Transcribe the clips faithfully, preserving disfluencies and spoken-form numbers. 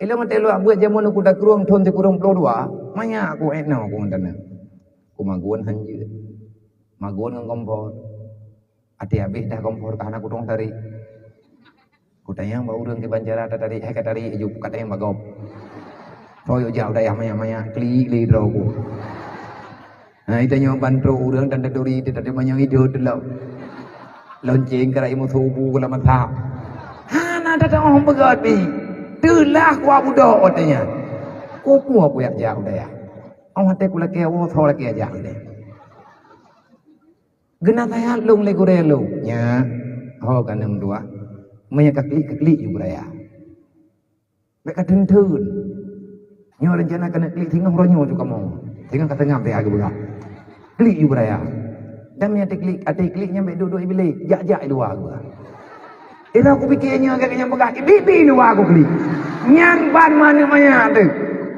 Ilong até luwak buet jameun u Kuta Krueng thon sikureueng ploh dua, manyak ku ék noe ku ngon taneuh. Ku magun hanjeuet. Magun ngon kompor. Até habéh dah kompor ka hana kutong tarék. Kutanyong bak ureuëng kiban cara tatarék, hai ka tarék ju, kutanyong bak gob. Royok jak u dayah manyak-manyak, klik lé droe ku. Nah, itanyoe ban trok ureuëng dan taturi, tatarék manyang idot lom. Lonceng karai musobu kula masak. Hana tataoh beugati. Teulah kuah budok watée nyan. Kupu aku yak jak u dayah. Oh, watée kulakée woe, soe lakée jak u dayah. Geunaséhat lôn lé gurée lôn. Nyak, ho ka nem dua. Meunyo ka klik, ka klik ju beuraya. Bék ka teun-teun. Nyoe reuncana keuneuk klik singoh uroe nyoe ju kamoe. Singoh ka teungam teuka geubeuraya. Klik ju beuraya. Dan meunyo até klik, até klik nyan bék duek-duek iblih. Jak-jak i luwa geubeuraya. Ira kupike nyoe gata nyang peugah, "Ibi-bi luwa ku klik." Nyan ban maneuek manyak teuh.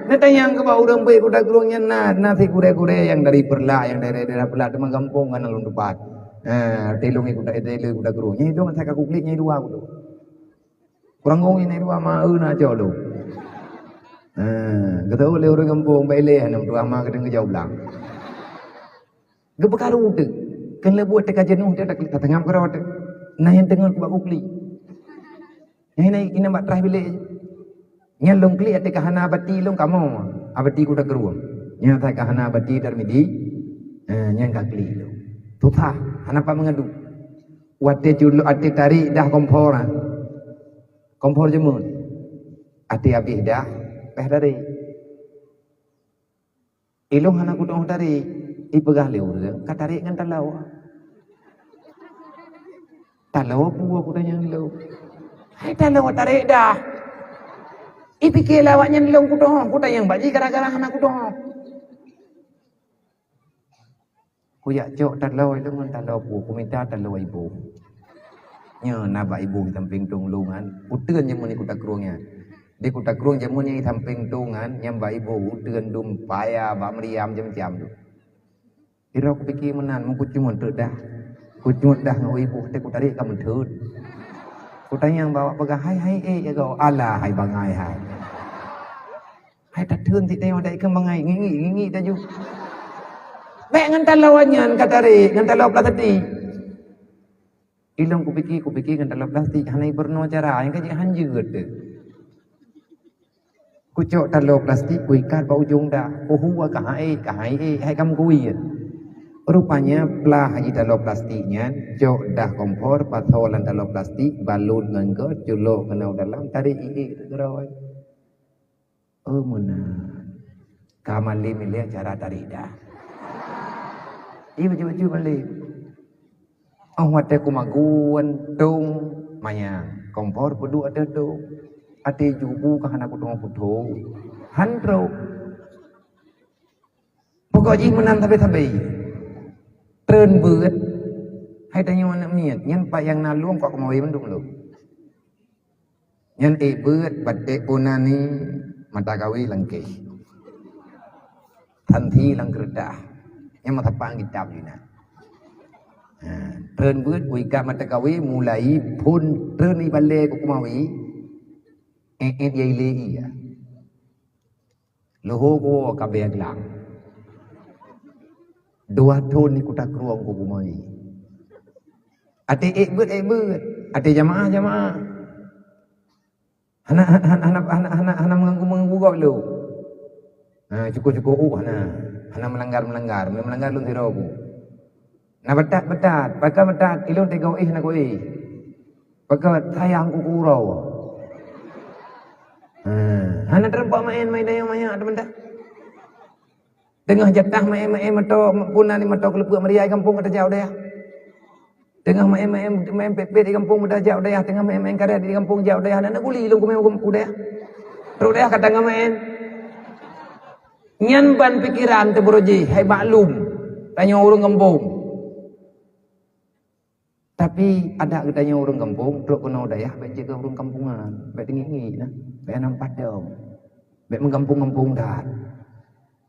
Neutanyong keu bak ureuëng beuet Kuta Krueng nyan na, na si gurée-gurée nyang dari Peureulak, nyang dari daerah Peureulak teuma gampông hana lôn teupat. Ha, tilông ikut dari Kuta Krueng. Nyan itu masa ka kuklik nyan dua kutu. Kurang gong ini dua ma eu na cok lu. Ha, kata oleh ureuëng gampông, baik leh hana dua ma kadang kejauh belang. Geupeukaru teuk. Keu leubuet teuka jeunôh teuh, ka teungam keudroe teuh. Nah nyang teungeut bak kuklik. Nyang hina, hina bak traih bilék. Nyang lôn klik até ka hana abati lôn kamoe. Abati Kuta Krueng. Nyang até ka hana abati Darmidi. Eh, nyang ka klik lôn. Susah, hana pat meungadu. Watée culok até tarék dah kompor, ah. Kompor jeumeuet. Até habéh dah, peh tarék. Ilong hana kudoh tarék, ipeugah lé ureuëng ka tarék ngon taloe. Taloe peue kutanyong ilong. Hai taloe tarék dah. Ipike lé awaknyan ilong kudoh, kutanyong bak jih gara-gara hana kudoh. Kujak cok taloe ilong ngon taloe peue, kumita taloe iboh. Nyoe na bak iboh di sampéng tông lôn nyan, uteuen jameun di Kuta Krueng nyan. Di Kuta Krueng jameun nyang di sampéng tông nyan, nyang bak iboh uteuen dum paya bak meuria macam-macam tu. Ira kupike meunan, meukucungeut teuk dah. Kucungeut dah ngon iboh, teuh kutarék ka meutheun. Kutanyong bak awak peugah, "Hai, hai, ék jagoe." "Alah, hai bangai, hai." Hai tatheun sit tanyoe dai keu mangai, ngingik-ngingik taju. Bék ngon taloe nyan ka tarék, ngon taloe plastik. Ilong kupike, kupike ngon taloe plastik, hana ibeureunoe cara, nyang ka jih hanjeuet teuh. Kucok taloe plastik, kuikat bak ujong dah. Kuhu ka hai, ka hai, hai ka meukuiet. Rupanya plah jih taloe plastik nyan, cok dah kompor, pasoe lam taloe plastik, balot ngon goh, culok keunoe dalam, tarék iék keudroe. Oh meunan. Ka malém ilée cara tarék dah. Iya bacut-bacut malém. Oh watée kumagun tông manyang, kompor peuduek ateueh tông. Até jubu ka hana kuteumé putôh. Han trok. Pokok jih meunan sabe-sabe. Treun beuet. Hai tanyoe aneuk miet, nyan pat nyang na lôn kok keumawe mandum lôn. Nyan ék beuet, pat ék punani mata kawe langkéh. Thanti lam keureutah. Nyan mata pang kitab jih na. Ha, treun beuet, kuikat mata kawe mulai phon treun ibalée ku kumawe. Ék-ék ya ilée iya. Leuhô kuwoe ka bée glang. Dua thon di Kuta Krueng ku kumawe. Até ék beuet, ék beuet. Até jamaah, jamaah. Hana, hana, hana, hana, hana, hana meuganggu, meuganggu gob lom. Ha, cukup-cukup uh hana. Hana meulanggar, meulanggar. Meulanggar lôn sidroe ku. Na beutat, beutat. Pakon beutat? Ilôn teugoh éh na kuéh. Pakon sayang ku keu uroe. Ha, hana teureumpak maén, maén dayang manyak teumantah. Teungoh jatah maén-maén moto, pun na moto keuleupeuek meuria di gampông ka tajak u dayah. Teungoh maén-maén, maén pet-pet di gampông ka tajak u dayah, teungoh maén-maén karet di gampông jak u dayah, na guli lôn kumé u dayah. Trok dayah ka teungoh maén. Nyan ban pikeran teuh baroe jih, hai maklum. Tanyoe ureuëng gampông. Tapi adak geutanyoe ureuëng gampông, trok keunoe dayah, bék jeuet keu ureuëng kampungan, bék teungiek-ngiek na, bék hana padong, bék meugampông-gampông that.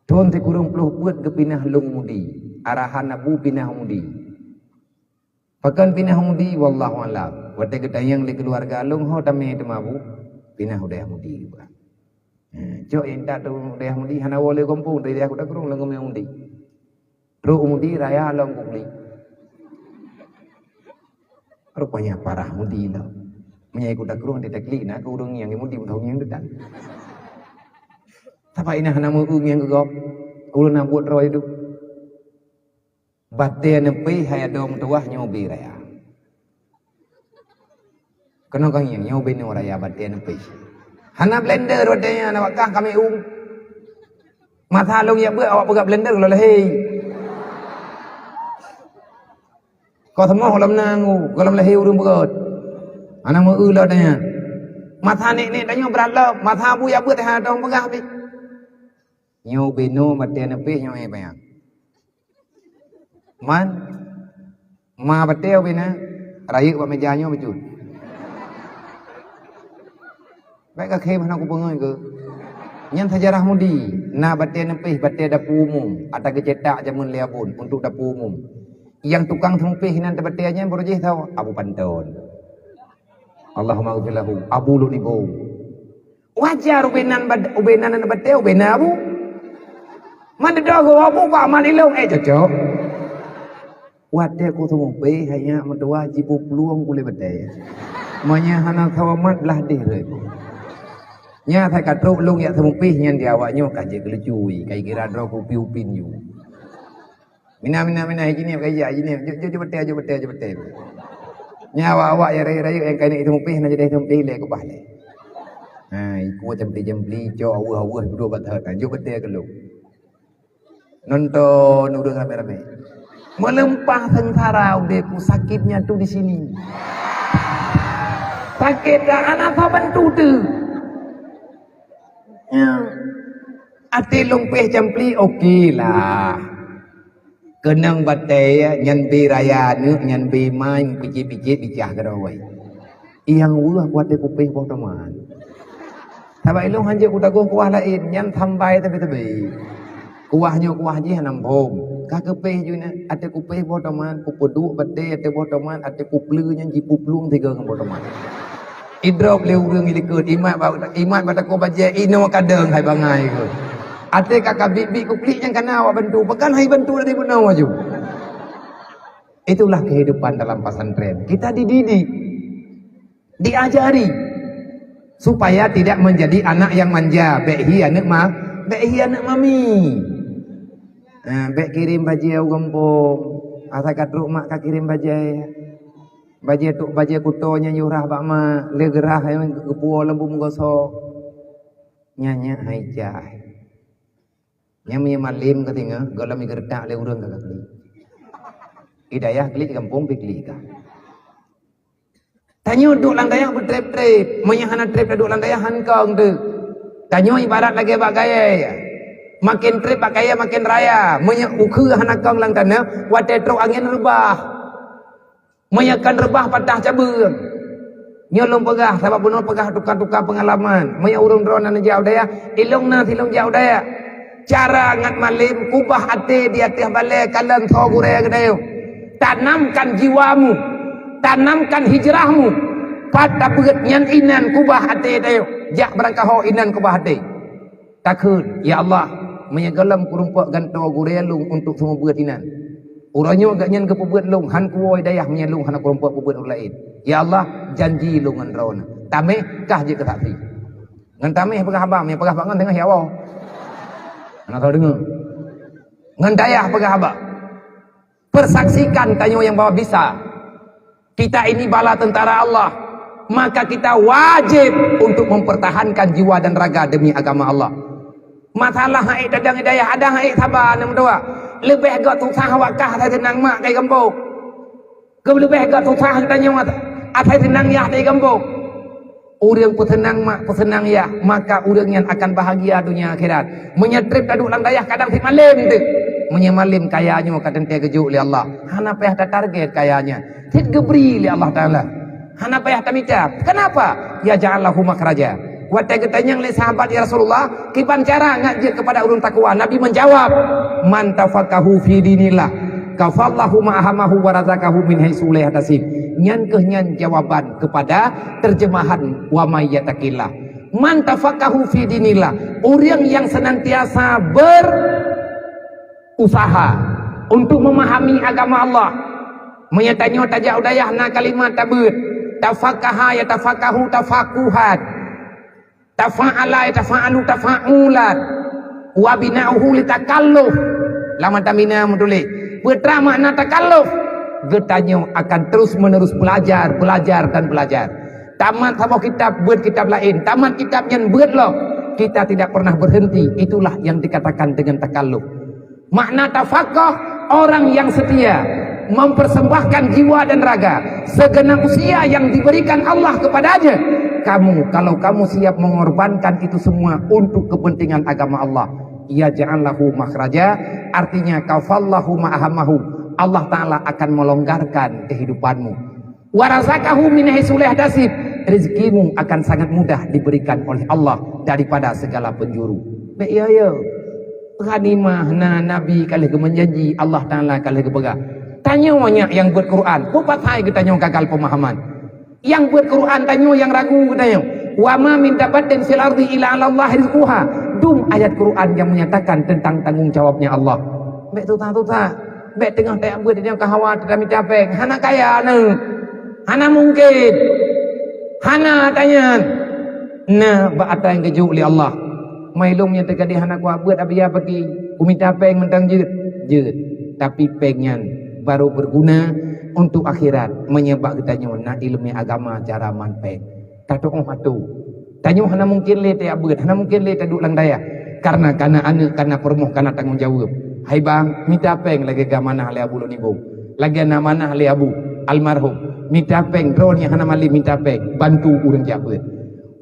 Thon sikureueng ploh peuet geupinah lôn u Mudi, arahan Abu pinah u Mudi. Pakon pinah u Mudi, wallahu alam. Watée geutanyong lé keuluwarga lôn, ho tamé teuma Abu, pinah u dayah Mudi. Eh, cok intat tu dayah Mudi hana woe lé gampông, dari dayah Kuta Krueng lom keumeung Mudi. Trok Mudi raya lom keu Klik. Rupanya parah Mudi lom. Meunyoe Kuta Krueng di Klik na keu ureueng nyang Mudi meuthong nyang dekat. Saba ina hana meu-eu nyang geugob. Ulôn na buet droe tu. Batèe neupéh hai adoe meutuwah nyoe ubé raya. Keunoe ka ngieng nyoe ubé nyoe raya batèe neupéh. Hana blender watèe nyan awak kah kami ung. Masa lôn jak beuet awak peugah blender goh lom lahé. Kau seumah goh lom nang u, goh lom lahé ureueng beurot. Hana meu-eu lom watèe nyan. Masa nek-nek tanyoe brat lom, masa abu jak beuet hana tong peugah pih. Nyoe ubé nyoe batèe neupéh nyoe éh payang. Man, ma batèe ubé na, rayeuk bak meja nyoe bacut. Bèk kakhem hana kupeungét keuh. Nyan seujarah Mudi, na batèe neupéh, batèe dapu umum, ata geucetak jameun lé abon untuk dapu umum. Nyang tukang seumeupéh inan teubatèe nyan baroe jih soe? Abu Panton. Allahumma ghfir lahu, Abu Lun Ibo. Wajar ubé nan bad-, ubé nan batèe, ubé nan abu. Man deudoe geuwoe abu bak man ilong, eh, cocok. Watèe ku seumeupéh, hai nyak meutuwah jipuplueng kulét batèe. Meunyoe hana soe mat blah deh rot. Nyan asai ka trok lôn jak seumeupéh nyan di awak nyoe ka jeuet keu lucu, ka jikira droe kupi upin ju. Mina, mina, mina, hai jinieb, hai jinieb, jok, jok, jok batèe, jok batèe, jok batèe. Nyan awak-awak nyang rayeuk-rayeuk nyang keuneuk seumeupéh, na jadeh seumeupéh lé keubah lé. Ha, ikue cempli-cempli, cok aweueh-aweueh dudoe bak that, ha, jok batèe keu lôn. Nonton ureueng ramé-ramé. Meuleumpah seungsara udeb ku sakitnya tu di sini. Sakét dah anak saban tu tu. Ya. Até lôn péh campli, oke lah. Keunong batèe nyan bie raya aneuk nyan bie main picit-picit bicah keudroe. Nyang weueh watèe kupéh boh tomat. Sabab ilôn hanjeuet kutagong kuah laén, nyan sambai teubi-teubi. Kuah nyoe kuah jih hana muphom. Ka keupéh jih na, até kupéh boh tomat, kupeuduek batèe até boh tomat, até kupleue nyan jipuplueng sigoe ngon boh tomat. Idrop lé ureueng ilikot, imat ba, imat bak takue bajèe, inoe kadeueng hai bangai keuh. Até ka kabiet-biet kuklik nyang kana awak bantu, pakon hai bantu dari bunoe aju. Itulah kehidupan dalam pesantren. Kita dididik, diajari supaya tidak menjadi anak yang manja, bèk hi aneuk ma, bèk hi aneuk mami. Ha, bèk kirém bajèe u gampông, asai ka trok mak ka kirém bajèe. Bajèe tu, bajèe kuto nyang yue rhah bak mak, lé geurhah nyang geupuwoe lam bumoe gosok. Nyan nyan hai cah. Nyang meunyoe malém ka singoh, gohlom geureutak lé ureueng ka klik. Hidayah klik gampông pi klik ka. Tanyoe duek lam dayah beutrép-trép, meunyoe hana trép taduek lam dayah han kong teuh. Tanyoe ibarat lagèe bak kayèe. Maken trép bak kayèe maken raya, meunyoe ukheue hana kong lam tanoh, watèe trok angén reubah. Meunyoe kon reubah patah cabeueng. Nyoe lôn peugah, sabab bunoe peugah tuka-tuka peungalaman. Meunyoe ureueng droeneuh neujak u dayah, ilôn na silôn jak u dayah. Cara ngat malém, kubah até di ateueh balèe kalon soe gurèe geutanyoe. Tanamkan jiwamu, tanamkan hijrahmu. Pat tabeuet nyan inan kubah até tanyoe. Jak beurangkaho inan kubah até. Takheun, "Ya Allah, meunyoe gohlom kurumpok gantoe gurèe lôn untuk seumeubeuet inan. Uroe nyoe gobnyan geupeubeuet lôn, han kuwoe dayah meunyoe lôn hana kurumpok peubeuet ureueng laén. Ya Allah, janji lôn ngon droeneuh." Taméh kah jeuet keu saksi. Ngon taméh peugah haba, meunyoe peugah bak ngon teungoh ya Allah. Hana tau deungoe. Ngon dayah peugah haba. Persaksikan tanyoe nyang bahwa bisa. Kita ini bala tentara Allah, maka kita wajib untuk mempertahankan jiwa dan raga demi agama Allah. Masalah hak tadong hidayah ada hak saba aneuk meutuah. Leubeh gak susah awak kah asai seunang mak kai gampông. Keu leubeh gak susah tanyoe asai seunang yah kai gampông. Ureueng peuseunang mak, peuseunang yah, maka ureueng nyan akan bahagia dunia akhirat. Meunyoe trép taduek lam dayah kadang sit malém teuh. Meunyoe malém kaya nyoe ka teuntèe geujok lé Allah. Hana payah tatarget kaya nyan. Sit geubri lé Allah Taala. Hana payah tamita. Kenapa? Ya ja'allahu makhraja. Watèe geutanyong lé sahabat, "Ya Rasulullah, kiban cara ngat jeuet keupada ureueng takwa?" Nabi menjawab, "Man tafaqahu fi dinillah, kafallahu ma ahamahu wa razaqahu min haitsu la yahtasib." Nyan keuh nyan jawaban kepada terjemahan wa may yattaqillah. Man tafaqahu fi dinillah, ureuëng nyang senantiasa berusaha untuk memahami agama Allah. Meunyoe tanyoe tajak u dayah na kalimat tabeuet, tafaqaha yatafaqahu tafaquhan, tafa'ala yatafa'alu tafa'ulan, wa bina'uhu litakalluf. Lam mata mina meutuléh, peue treuk makna takalluf? Geutanyoe akan terus menerus belajar, belajar dan belajar. Tamat saboh kitab, beuet kitab laén. Tamat kitab nyan, beuet lom. Kita tidak pernah berhenti. Itulah yang dikatakan dengan takalluf. Makna tafaqah, orang yang setia mempersembahkan jiwa dan raga, segenap usia yang diberikan Allah kepadanya. Kamu, kalau kamu siap mengorbankan itu semua untuk kepentingan agama Allah, yaj'al lahu makhraja, artinya kafallahu ma ahammahu. Allah Ta'ala akan melonggarkan kehidupanmu. Wa razaqahu min haitsu la yahtasib, rezekimu akan sangat mudah diberikan oleh Allah daripada segala penjuru. Bèk ya, ya. Ghanimah na Nabi ka lheueh geumeujanji, Allah Ta'ala ka lheueh geupeugah. Tanyoe nyak nyang beuet Quran, peue pasai geutanyoe gagal pemahaman? Nyang beuet Quran tanyoe nyang ragu geutanyoe. Wa ma min dabbatin fil ardi illa 'alallahi rizquha. Dum ayat Quran yang menyatakan tentang tanggung jawabnya Allah. Bèk tuta-tuta. Bèk teungoh tajak beuet nyoe ka hawa teutamita péng. Hana kaya na. Hana mungken. Hana tanyan. Na bak atra nyang geujok lé Allah. Mai lôn nyang teugadeh hana kuat beuet, Abiya paki, kumita péng mantong jeuet. Jeuet. Tapi péng nyan baru berguna untuk akhirat. Meunyoe bak geutanyoe na ileumèe agama cara man péng. Tatu'oh atu. Tanyoe hana mungken lé tajak beuet, hana mungken lé taduek lam dayah. Karena kana aneuk, kana peurumoh, kana tanggong jaweueb. Hai bang, mita péng lagèe geuamanah lé Abu Lôn Ibong. Lagèe na amanah lé Abu, almarhum. Mita péng, droeneuh hana malém mita péng, bantu ureueng jak beuet.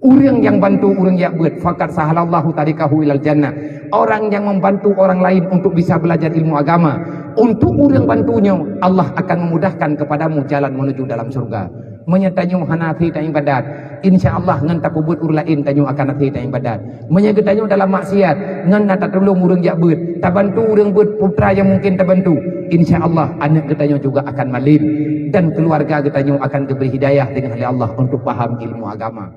Ureueng nyang bantu ureueng jak beuet, faqad sahalallahu tariqahu ilal jannah. Orang yang membantu orang lain untuk bisa belajar ilmu agama, untuk ureueng bantu nyoe, Allah akan memudahkan kepadamu jalan menuju dalam surga. Meunyoe tanyoe hana até taibadat, insya Allah ngon tapeubuet ureueng laén tanyoe akan até taibadat. Meunyoe geutanyoe dalam maksiat, ngon na tatulông ureueng jak beuet, tabantu ureueng beuet putra nyang mungken tabantu, insya Allah aneuk geutanyoe juga akan malém dan keuluwarga geutanyoe akan geubri hidayah deungon lé Allah untuk paham ilmu agama.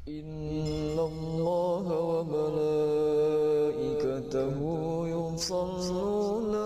Innallaha wa malaikatahu yusalluna